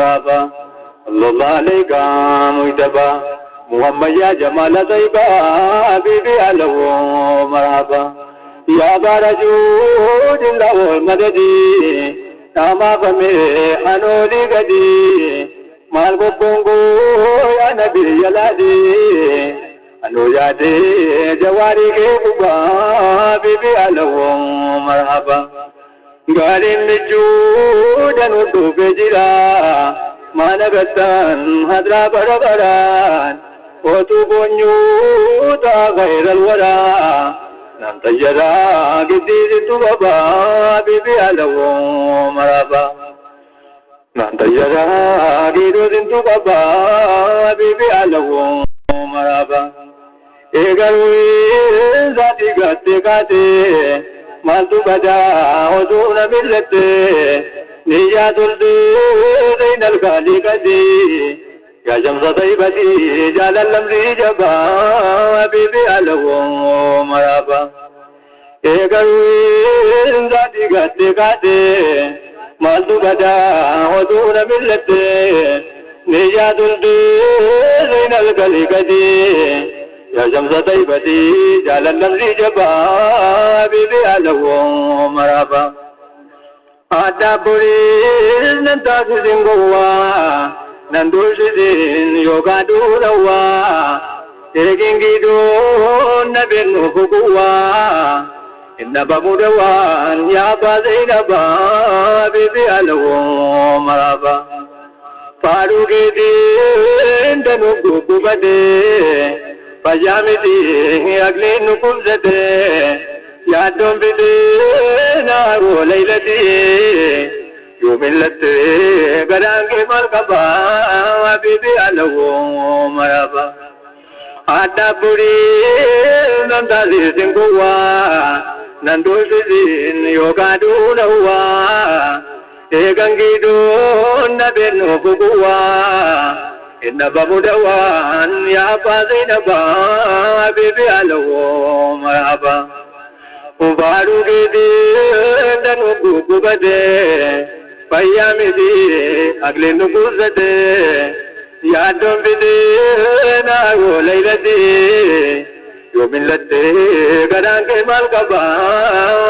مرحبا صلى الله عليك مجتبى محمد يا جمال طيبة حبيبي أهلا مرحبا يا بارجود الله المددي نعم فمي أنولي قدي مال بونغو يا نبي يا لادي أنو يادي جواري كيبا حبيبي أهلا مرحبا قال النجود نودو بجرا ما نغتان هدرا بربران وتبنيوتا غير الورى ننتجرا قديد تبابا بيبي ألو مرابا ننتجرا قديد تبابا بيبي ألو مرابا إيقالوين ذاتي قاتي قاتي مالتو بدا وزون ملتي نيات الدين الخالقتي يا شمس طيبتي جعل الأمر جبا حبيبي ألو مرابا إيقالوين ذاتي قاتي قاتي مالتو بدا وزون ملتي نيات الدين الخالقتي يا شمس طيبتي جعل الأمر جبا حبيبي ألو مرابا أدبرين ننتظر قوا نندوشدين يوغادوروا إيجينجيدون نبين فقوا إن بمدوان يا بازينبا حبيبي ألو مرابا فاروقي دين دنوغو بدي فجامتي أقلي نكمزتي يا دوم بدي نارو ليلتي يوم اللتي قرانك مرقبا حبيبي ألو مرابا أدبري نندازي سنقوا نندوسين يوغادون هوا إيغانجيدون نبين فقوا إن بمدوان يا فازينبا حبيبي ألو مرحبا فاروقي دين دنوغو بدي فيامدي أقل نقوزتي يا دوم بدي نارو ليلتي يوم اللتي قرانك مالقبا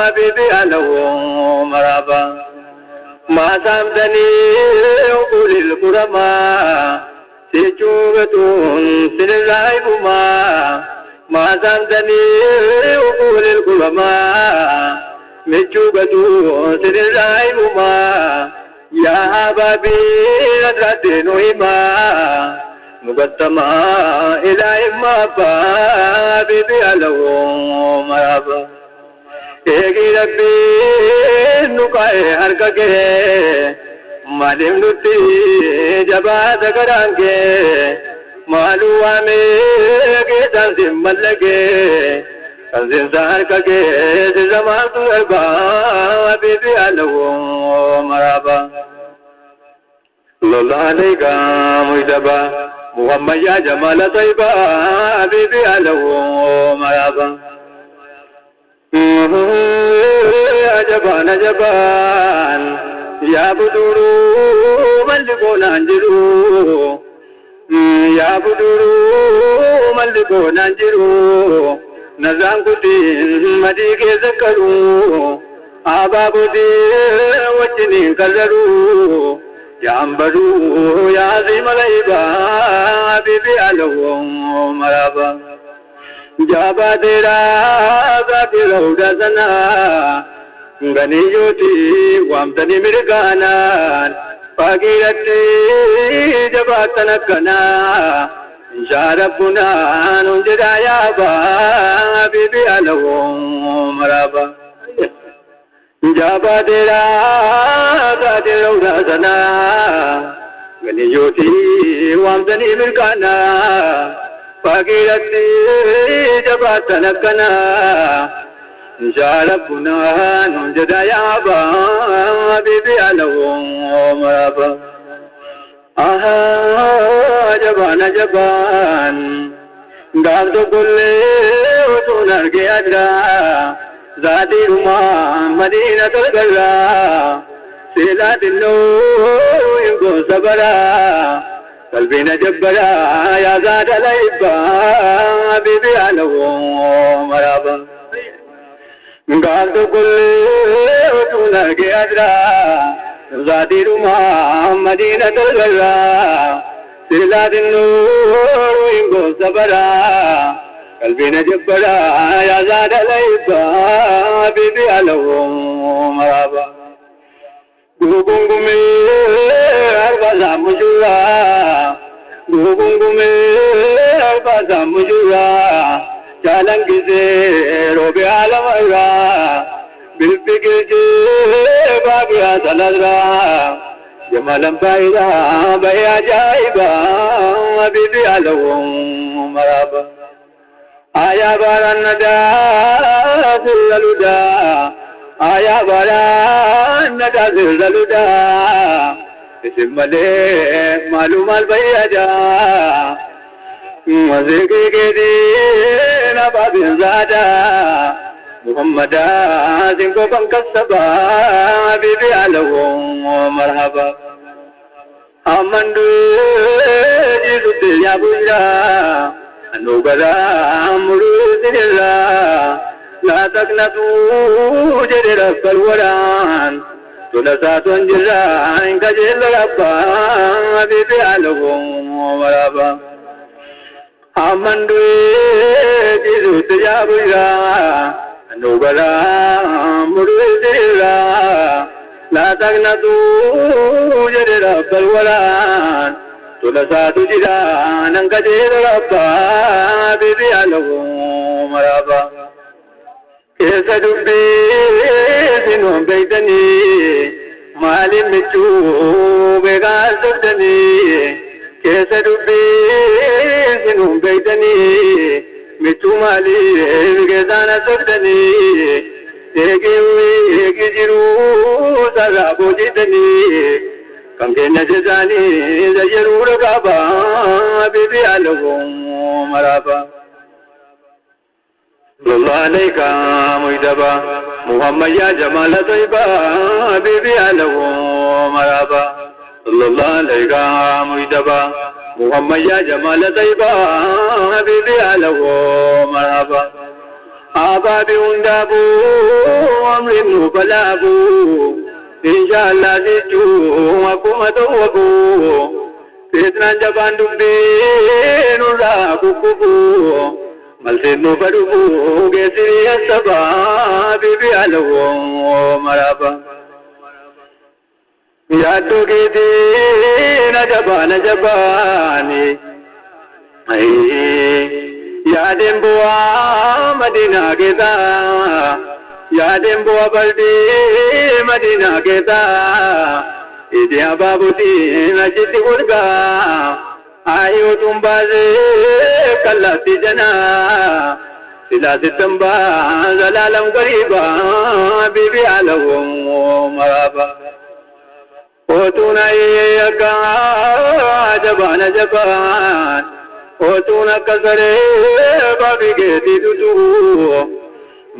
حبيبي ألو مرحبا ما سامدني أقول الكرماء سيجوبتون سنلايبما ما سامدني أقول الكرماء مجوبتون سنلايبما يا بابي ندرتين إما مقدما إلى إما بابي بألو مرابا إيجي ربي نقاي هركك مالم نتي جبا دغرانگه مالو وامي کے تنظیم ملگے تنظیم سہر کگے زمان تو اربا حبیبی الو مرابا اللہ علیکہ مجتبا محمد یا جمال طیبہ حبیبی الو مرابا جبان جبان يا بدرو ملكو نانجرو يا بدرو ملكو نانجرو نزان كتين مديك ذكرو آبابو وجني كذرو يا أمبرو يا عظيم العبا حبيبي ألو مرابا جابا تیرا ذاتي رودا سنا غنيوتي وامتني مرغانان فقيرتي جباتنا كنا إن شاء ربنا ننجد يا با حبيبي ألو مرابا جابا تیرا ذاتي رودا سنا غنيوتي وامتني مرغانا فقيرتي جباتنا كنا إن شاء ربنا ننجد يا أبا حبيبي ألو مرابا آها جبان جبان قال كل وصول أرجع ذاتي رما مدينة القرى. Silaa xinnoo hin goonsa baraa. Qalbiin ajabbaraa yaa zaada la'ibbaa habiibi alawoo maraaba. Gaaf tokkollee utuun argee adraa zaatiidhumaa madiina talbarraa. Silaa xinnoo hin goonsa baraa. Qalbiin ajabbaraa yaa zaada la'ibbaa habiibi alawoo maraaba. Gugungumee arbaasaa mujuraa gugungumee arbaasaa mujuraa jaalangisee roobe alamarraa bilbiqilchee baabiyaa salarraa jamalan faayidaa bahee ajaa'ibaa habiibi alawoo maraaba. Ayaa baaraan nadaa sirra ludaa Ayaa baaraan nadaa sirra ludaa Isin malee maalumaal fayyadaa Masiqii keetiin abaabin zaadaa Muhammadaa sin qofan kassabaa Habiibi alawoo marhaba. Amman du'ee jiisutti yaa bulchaa anuu garaa muruu isinirraa laa taqnatuu jedhe rabbal waraan tola isaatu an jirraa hin kajeella rabbaa habiibi alawoo maraaba. Amman du'ee jiisutti yaa bulchaa anuu garaa muruu isinirraa laa taqnatuu jedhe rabbal waraan tola isaatu jira nan kajeela rabbaa habiibi alawoo maraaba. Keessa dubbii sinuun beektanii maaliin michuu beekaa sobdanii keessa dubbii sinuun beektanii michuu maaliif keessaan sobdanii eegii eegii jiruu sarraa boojitanii kan keenya jechaanii zayyaruu raqaabaa habiibi alawoo maraaba. صلى عليك مجتبى محمد يا جمال طيبة حبيبي له مرحبا. صلى الله عليك مجتبى محمد يا جمال طيبة حبيبي له مرحبا. أبابي هندابو أمر نبلابو إن شاء الله سيجو وكما توبو فتنة جبان دبي نورا كوكبو malteen nu badhufu geessini asabaa habiibi alawoo maraaba. Yaaddoo keetiin ajabaan ajabaani yaadeen bu'aa madiinaa keessaa yaadeen bu'aa baldii madiinaa keessaa iji abaabotiin achitti golgaa Ayootuun baasee kallattii janaa silaa sittan baa zalaalam qariibaa habiibi alawoo maraaba. Otuun akka jabaan ajabaan otuun akka saree baabii keetii tutuu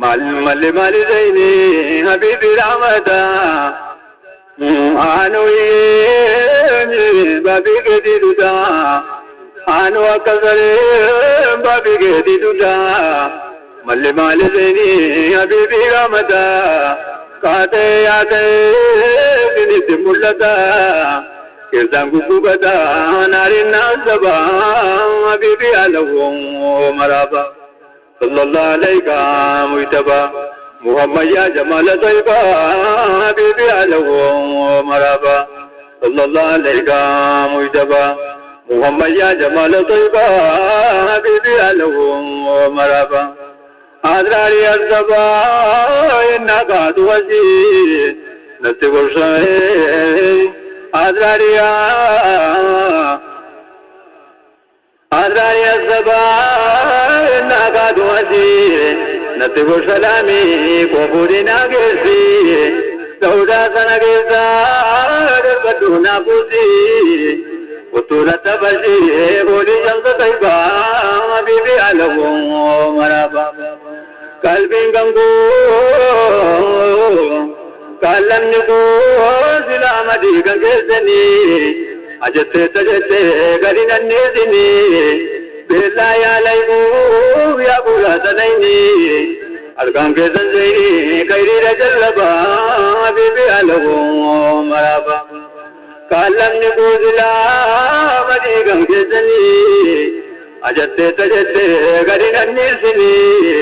maal malli maali zayni habiibi rahmataa. Anu baabii keetii tutaa anu akka saree baabii keetii tutaa malli maali zayni habiibi rahmataa. Kaatee yaatee sinitti mul'ata keessaan guggubata naariin naasabaa habiibi alawoo maraaba. صلى الله عليك مجتبى محمد يا جمال طيبة حبيبي alawoo مرحبا. صلى الله عليك مجتبى محمد يا جمال طيبة حبيبي alawoo مرحبا. أدراري الزبا إنك توزي نتقول شيء أدراري أدراري الزبا إنك توزي نتقول سلامي قبولنا قسي سودا سنقسا دربتنا قسي وطولة تبشي بولي شمس طيبة حبيبي ألو مرحبا. Qalbiin gangoo Kaallamni koo silaa madii kan keessanii ajettee tajettee gadi nanneesinii beellaa yaalayuu yaa buulaa sanayni argaan keessan zayni kayriidha jallabaa bibi alawoo maraaba. Kaallamni koo silaa madii kan keessanii ajettee tajettee gadi nanneesinii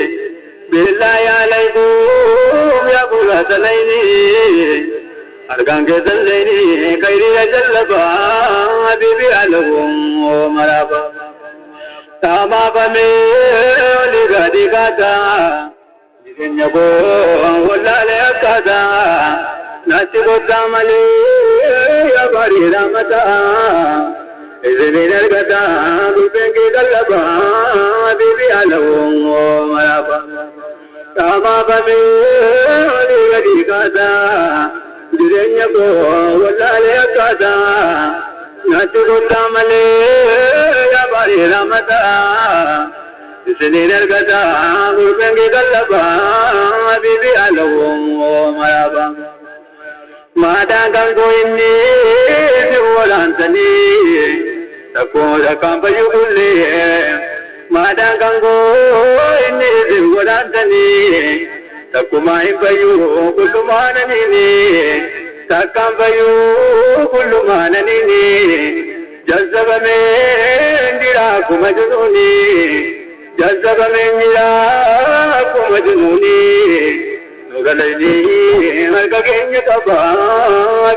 beellaa yaalayuu yaa buulaa sanayni argaan keessan zayni kayriidha jallabaa bibi alawoo maraaba. Taamaafamee olii gadi kaataa jireenya koo wallaalee akkaataa natti kottaa malee yaa bareedaa mataa isiniin argataa gurbeen kee qallabaa bibi alawoo maraaba. Taamaafamee olii gadi kaataa jireenya koo wallaalee akkaataa natti kottaa malee yaa bareedaa mataa isiniin argataa gurbeen kee qallabaa bibi alawoo maraaba. Maadaan kan koo inni si walaantanii takkoo takkaan fayyuu kullee maadaan kan koo inni si walaantanii takkumaa hin fayyuu kullumaananiini takkaan fayyuu kullumaananiini jazzabameen jira akkuma junuuni jazzabameen jira akkuma junuuni nugalayni harka keenya qaba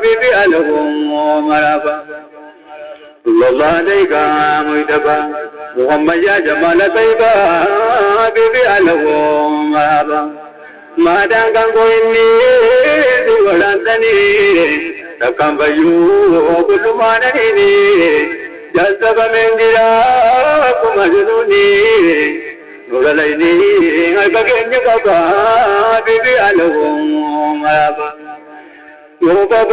bibi alawoo maraaba. الله عليك مجتبى محمد يا جمال طيبة بيبي ألو مرحبا ما دام كان كويني ولانتني تكام بيو كل ما نني جذب من جراك مجنوني نورليني أركين كبا بيبي ألو مرحبا يوبا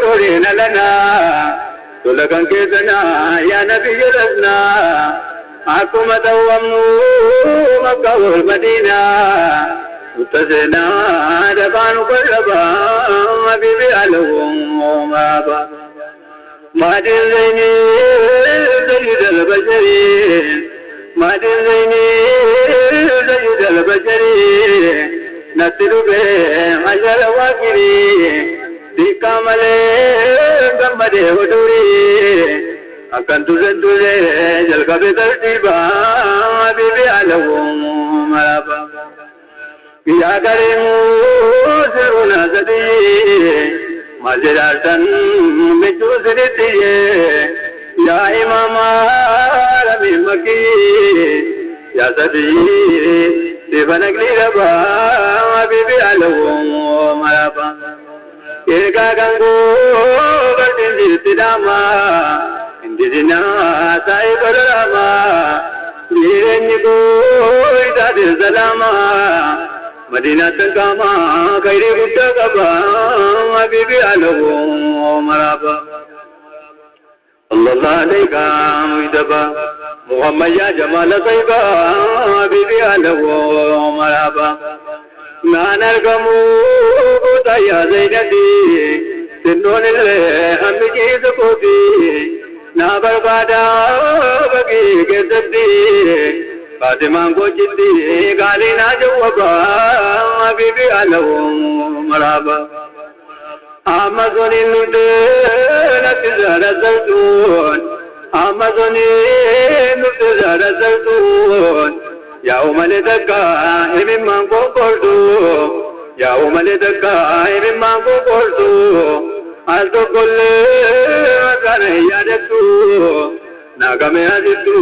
تورين لنا تلقن كيسنا يا نبي لسنا akkuma ta'uwamnu Makka wal Madiinaa muttaseenaa dabaanu qallabaa habiibi alawoo maadin zayni sayyid albashari maadin zayni sayyid albashari natti dhufe ashara waakirii xiqqaa malee gammadee odurii akkan tusen tuse jalqabe tartiibaa habiibi alawoo maraba yaa kariimu siruna sadii maal jedhaartan michuu sinittiyye yaa imaama ramii makkii yaa sadii sifa naqlii rabaa habiibi alawoo maraba eegaa kan koo bartiin sitti dhaamaa indidinaa saayiba raamaa jireenyi koo itaate salaamaa madiinaatti qaamaa kayrii guddaa qabaa habiibi alawoo maraba. الله عليك مجتبى محمد يا جمال طيبة حبيبي ألو مرحبا نان أرقمو يا زينتي سنون اللي هم جيز كوتي نا بربادا بقي كسدي فاطمة کو جدي غالي نا جوابا حبيبي ألو مرحبا Amazoniin nuti natti zarazartuun Amazoniin nuti zarazartuun yaa umalee takka himimmaan kokkoltu yaa umalee takka himimmaan kokkoltu al tokkollee akkana hin yaadattu naagame asittu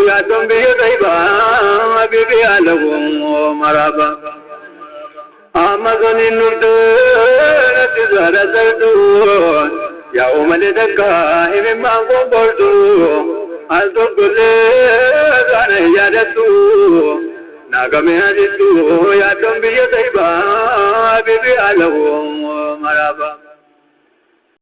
yaaddoon biyya taibaa habiibi alawoo maraba. Amazoniin nuti natti zarazartuun yaa umalee takka himimmaan kokkoltu al tokkollee akkana hin yaadattu naagame asittu yaaddoon biyya taibaa habiibi alawoo maraba.